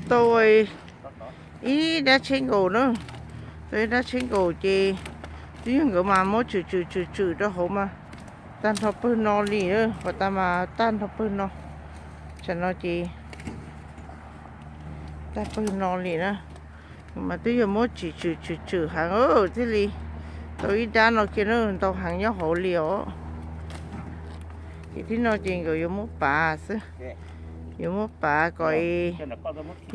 Tau ib dab tsheb nkaus na, tau ib dab tsheb nkaus ces twb yog nkawd mas muab tswm tswm tswm tswm rau hauv mas tag nrho pawg no li, puas tas mas tag nrho pawg no, tsam no ces tag pawg no li na. Mas twb yog muab tswm tswm tswm tswm heev thiaj li tau ib dab no kiag na, ntau heev nyob hauv li os. Ces thib no ces nkawd yuav muab pav xwb, yuav muab pav kom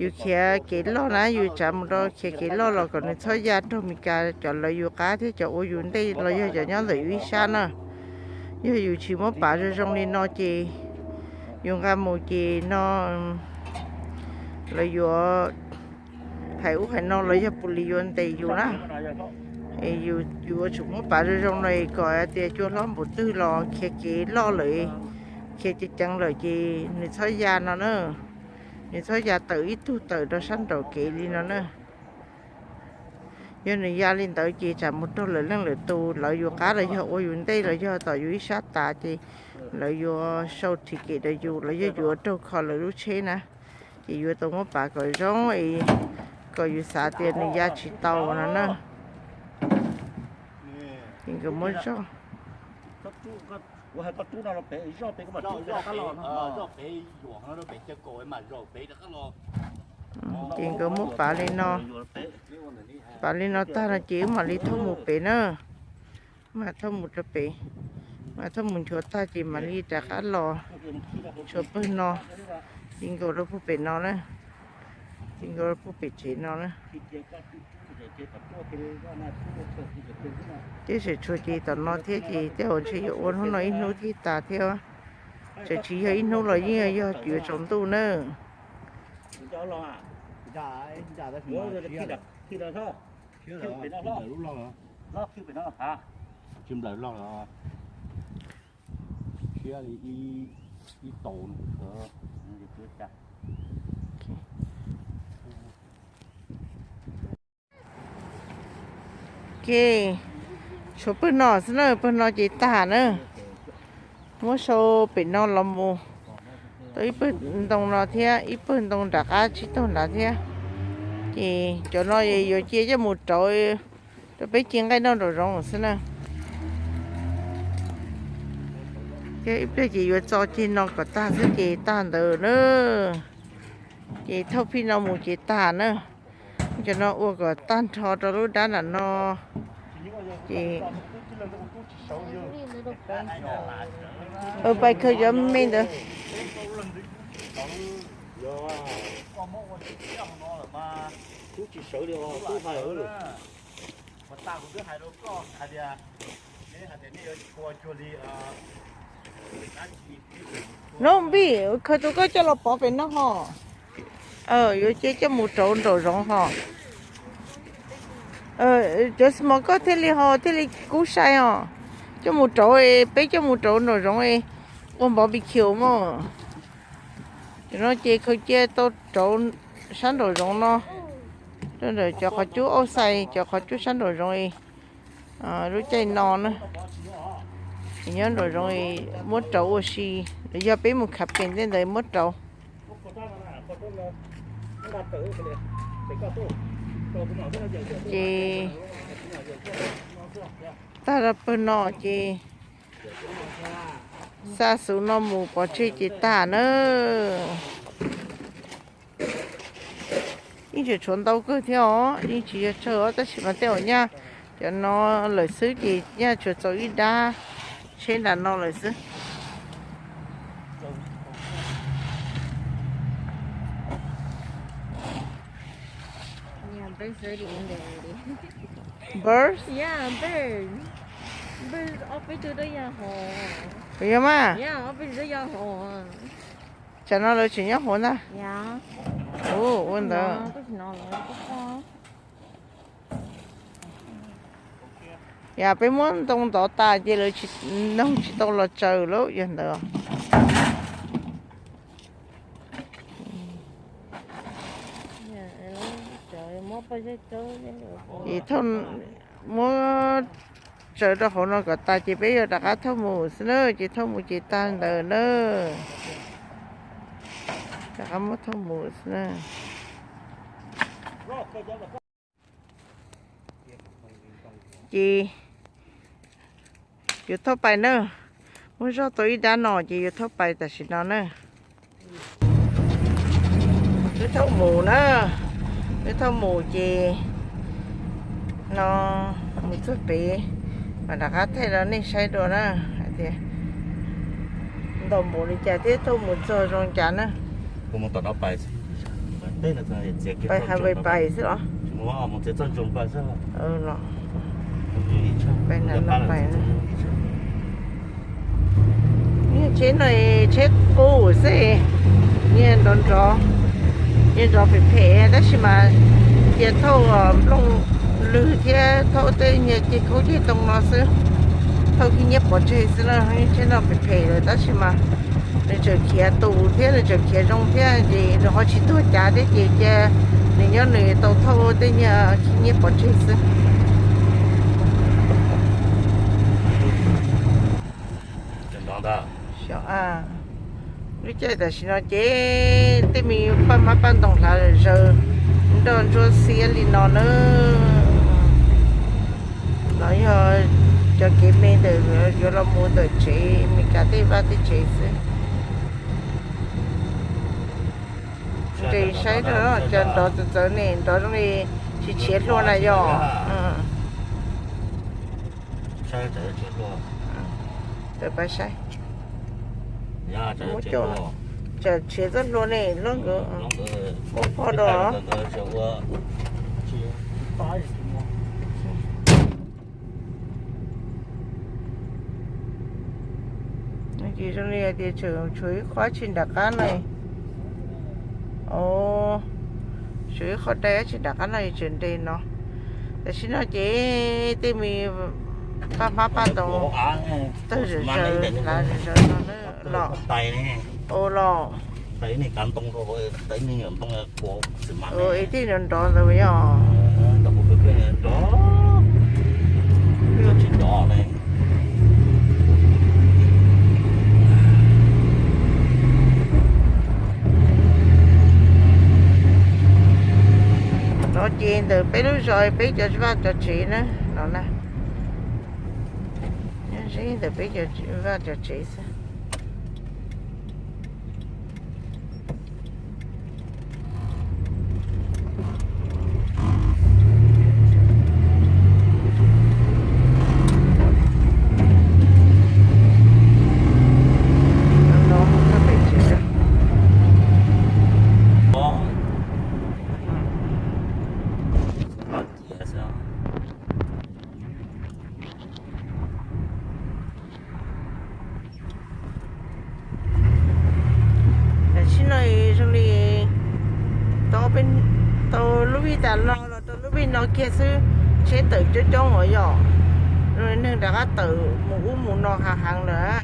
yus khiav kev loj na, yus tsav mus rau khiav kev loj los kom nws txhob ya raug Meskas cov lawv yus qab thiab cov ua yus ntej los yog cov nyob ntawm yus ib sab na. Yog yus tsis muab pav zoo zoo li no ces yus nqa mus ces no lawv yuav hais ub hais no los yog puas li yuav ntes yus na. Yus yuav tsum muab pav zoo zoo no kom tias cua hlob npaum twg los khiav kev loj lawm, khiav ceev ceev lawm ces nws txhob ya no na, nws txhob ya tawm ib tug tawm rau sab nraum kev li no na. Yog nws ya li ntawd ces tsam mus raug lawm leej lawm tus, lawv yus qab los yog ua yus ntej los yog tom yus ib sab tas ces lawv yuav sau thiv kem rau yus los yog yuav raug kho lawv lub tsheb na. Ces yuav tau muab pav kom zoo es kom yus xav tias nws ya tsis tau no na. Ces nkawd muab zoj, ces nkawd muab pav li no, pav li no tag no ces wb mam li thauj mus pem na. Mas thauj mus rau pem, mas thauj mus nchuav tag ces mam li rov qab los tshuav pawg no, ti nkaus rau puag pem no na, ti nkaus rau puag pem tsev no na. Tej zaum tshuav ces tom no thiab ces tej zaum ntshe yuav ua hnub no ib hnub thiaj tas thiab. Tseem tsis yog ib hnub los yeej yog yuav tsaus ntuj na. Tsis nplawm loj los, siab li ib taus. Ke, tshuav pawg no xwb na, pawg no ces tag na. Muab sau pem no los mus tau ib pawg ntoo no thiab ib pawg ntoo nram qab tsib taug nrad thiab. Ces cov no yuav cia coj mus rauv rau peb ci nqaij noj nraum zoov xwb na. Thiab ib pliag ces yuav txo ceg no kom tag xwb ces tag ntawd na. Ces thauj phij no mus ces tag na. Cov no ua kom tag nrho rau lub dab nram no. Ces pais khaws cov me ntawd. No npij, khaws tus koj coj los pov pem no ho. Yuav cia coj mus rauv nraum zoov ho. Cov smos koj thiaj li ho thiaj li kub sai os. Coj mus rauv, peb coj mus rauv nraum zoov ua barbecue mog. Cov no ces khaws cia tau rauv sab nraum zoov no, rau ntawm cov qhov cub auj xais, cov qhov cub sab nraum zoov lub caij no na. Nyob nraum zoov muab rauv ua si, los yog peb mus khav pem tej ntawd muab rauv. Ces tag pawg no ces xa xuv no mus pov tseg ces tag na. Yeej tseem tshuav ntau kawg thiab os, yeej tsis yog tsawg os, tab sis mas tej zaum nyaj cov no lawm xwb ces nyaj tsuas txaus ib dab tsheb nram no lawm xwb. Birds? Puas yog mas? Tsam no lawv tseem nyob hauv ntag. Ua ntawd. Yam peb muab ntoo ntov tas ces lawv tsis, noog tsis tau los tsaws lauj, yog ntawd. Ces muab tsaws rau hauv no kom tas ces peb yuav rov qab thauj mus xwb na, ces thauj mus ces tag ntawd na. Rov qab muab thauj mus xwb na. Ces yuav thauj pais na, muab zog tau ib dab no ces yuav thauj pais tam sim no na. Wb thauj mus na, wb thauj mus ces no mus txog pem mas rov qab thaij rau nej saib dua na hais tias ntau npaum li cas thiab thauj mus txog zoo cas na. Pais Hawaii pais xwb los? Pais na no pais. Niag tsheb no tsheb qub xwb, niag nrov nrov, niag nrov phem phem tab sis mas cia thauj nplooj lwg thiab thauj tej niag ceg khaub ceg too no xwb, thauj khib nyiab pov tseg xwb na. Tsheb no phem phem lawm tab sis mas nws tseem khiav tus thiab nws tseem khiav zoo thiab ces nws ho tsis tuag cav thiab ces cia nws nyob nws tau thauj tej niag khib nyiab pov tseg xwb. Xyov, lub caij tam sim no ces tej me paj hmab paj ntoos hlav zawv nroj ntsuab xiab li no na. No yog cov kev me ntawm yuav los mus ntawm tsev Meskas tej vaj tej tsev xwb. Nres saib rau cov nrov txawv txawv ne, nrov zoo li tsis tshiav hlua na yog. Tawm pais saib. Tsam tshiav txoj hlua ne, hlob nkawd muab pog do. Ces zoo li hais tias tshuav ib qho dab tsi nram qab no. Tshuav ib qho dab tsi nram qab no tseem nres no. Tam sim no ces tej me paj hmab paj ntoos tawg zawv zawv hlav zawv zawv no na los. Ua los. Es tej nrov nrov ntawd yog. No ces ntawm peb lub zos peb cov vaj cov tsev na no na. Nyob ze ntawm peb cov vaj cov tsev xwb. Tam sim no zoo li tau lub vij tas no los rau lub vij no kiag xwb, tsheb tawm coob coob os yog, neeg rov qab tawm mus ub mus no hav heev lawm.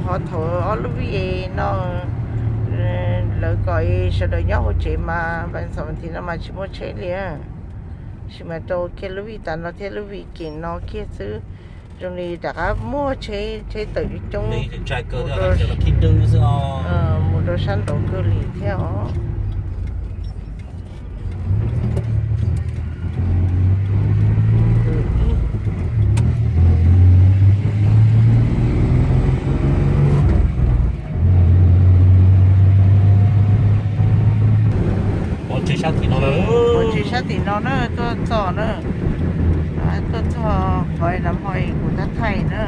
Ho thaum ob lub vij no lawv kom sawv daws nyob hauv tsev mas vas xaum vas thiv no mas tsis muaj tsheb li. Tab sis mas rau kiag lub vij tas no thiab lub vij kem no kiag xwb, zoo li rov qab muaj tsheb, tsheb tawm coob coob mus rau sab nraud kawg li thiab os. Pov tseg sab tim no na, tuaj txog na, tuaj txog qhov lawv hmo kuv tab thaij na.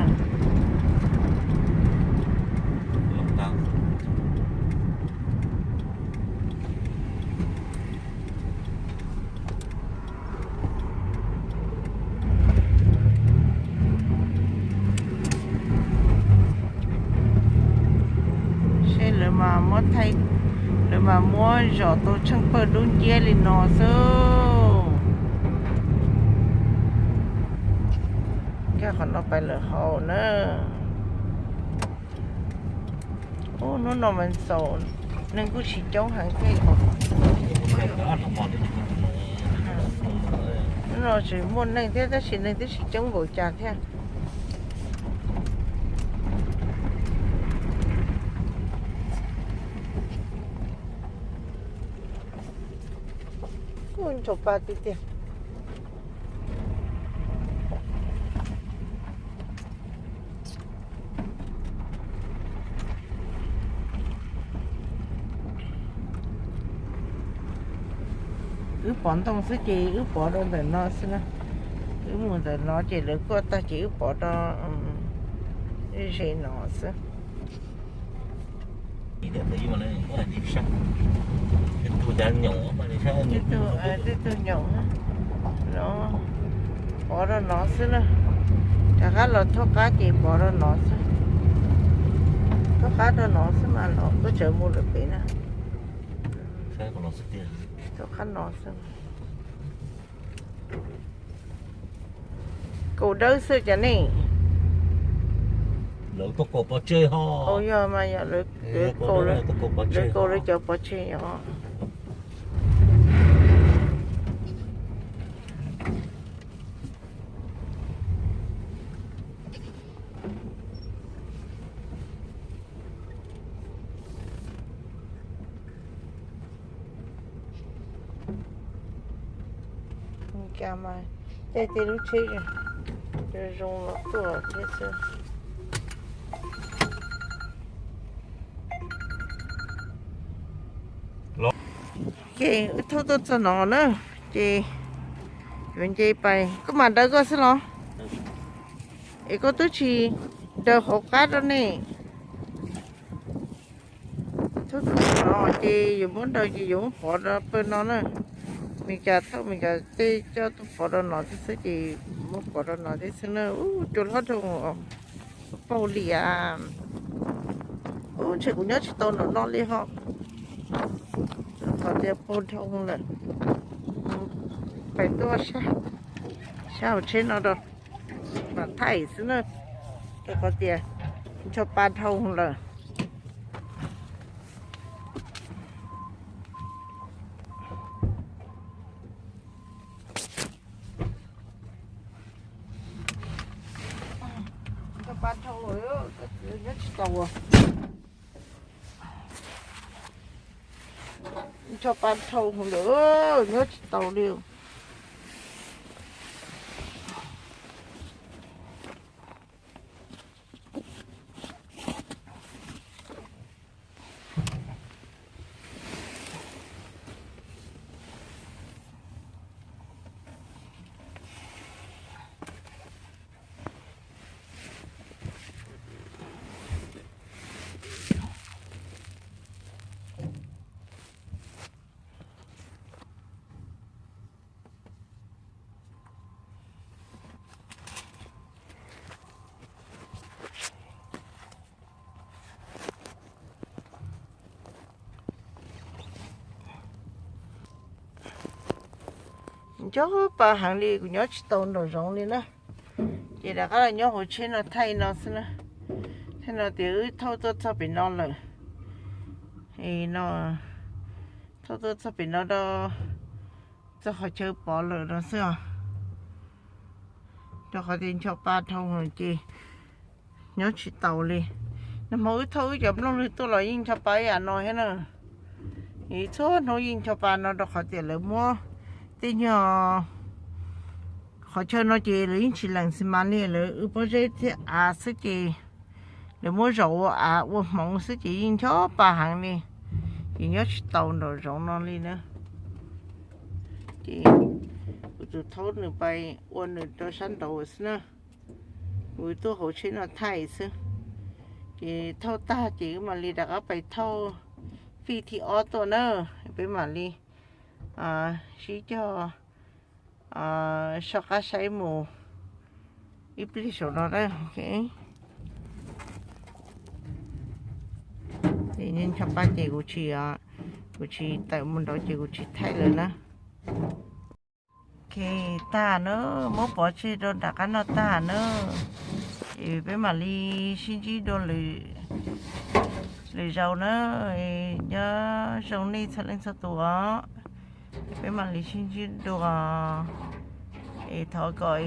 Seb lawv mas muab thaij, lawv mas muab zom tau tsheej pawg dub nciab li no xwb. Nkag qhov no pais lawm hauv na. Ub, hnub no mas xaus neeg kuj tsis coob heev thiab. Hnub no tseem muaj neeg thiab tab sis neeg twb tsis coob npaum cas thiab. Ntshua pa tiag tiag. Wb pov ntoo xwb ces wb pov rau ntawm no xwb na. Wb mus ntawm no ces lawv kuaj tag ces wb pov rau ze no xwb. Tej tug nyoos no pov rau no xwb na. Rov qab los thauj qab ces pov rau no xwb. Thauj qab rau no xwb mas no kuj tseem mus lawm pem na. Thauj qab no xwb. Kaum dawb xwb cov ne. Yog mas yog lawv kaum lawv cov pov tseg os. Cas mas caij tej lub tsheb zoo zoo los tuaj thiab xwb. Ces wb thauj tuaj txog no na, ces yuav nce pais, koj mam daws koj xwb los? Es koj twb tsis daws hauv qab rau ne. Thauj tuaj no ces yuav muab daws ces yuav muab pov rau pawg no na. Mes Kas thauj Mes Kas tej coj tuaj pov rau no thiab xwb ces muab pov rau no thiab xwb na. Ub, cua hlob dhau paug li as. Ub, ntshe kuv nyob tsis tau nram no li ho. Qhov tias paug dhau lawm. Pais tuaj sab hauv tsheb no rau mam thaij xwb na. Rau qhov tias ncho pa dhau lawm. Ncho pa dhau lawm, nyob tsis tau. Ncho pa dhau lawm, nyob tsis tau li. Ncho pa heev li, kuv nyob tsis tau nraum zoov li na. Ces rov qab los nyob hauv tsheb no thaij no xwb na. Thaij no tias wb thauj tuaj txog pem no lawm. No, thauj tuaj txog pem no rau txog qhov chaw pov lawm no xwb os. Rau qhov tias ncho pa dhau ces nyob tsis taus li. Nag hmo wb thauj wb cov nplooj lwg tuaj los yeej ncho pa ib yam no thiab na. Txhua hnub yeej ncho pa no rau qhov tias lawv muab tej nyuag qhov chaw no ces lawv yeej tsis lees xis mas li, lawv wb pob zeb thiab av xwb ces lawv muab zaum ua av ua hmoov xwb ces yeej ncho pa heev li. Ces nyob tsis taus nraum zoov no li na. Ces kuv tus thauj nws pais ua nws rau sab nraud xwb na. Kuv tuaj hauv tsheb no thaij xwb. Ces thauj tag ces wb mam li rov qab pais thauj fij thib ob tuaj na. Peb mam li sib cog soj qab saib mus ib pliag saum no na. Ncho pa ces kuv tsis, kuv tsis tawm mus nraud ces kuv tsis thaij lawm na. Ok, tag na, muab pov tseg rau nram qab no tag na. Ces peb mam li sib ntsib dua lwm zaus na. Nyob zoo nej txhua leej txhua tus os. Peb mam li sib ntsib dua. Es thov kom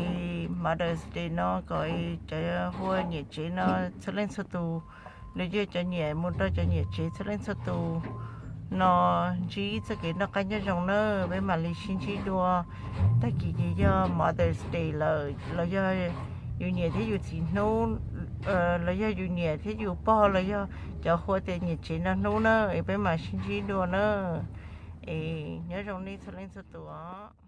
Mother's Day no kom cov hu ua niam tsev no txhua leej txhua tus, los yog cov niam mus rau cov niam tsev txhua leej txhua tus no ntsib txoj kev noj qab nyob zoo na, peb mam li sib ntsib dua. Tag kis ces yog Mother's Day lawm los yog yus niam thiab yus txiv hnub, los yog yus niam thiab yus pog los yog cov hu tias niam tsev noj hnub na, es peb mam sib ntsib dua na. Es nyob zoo nej txhua leej txhua tus os.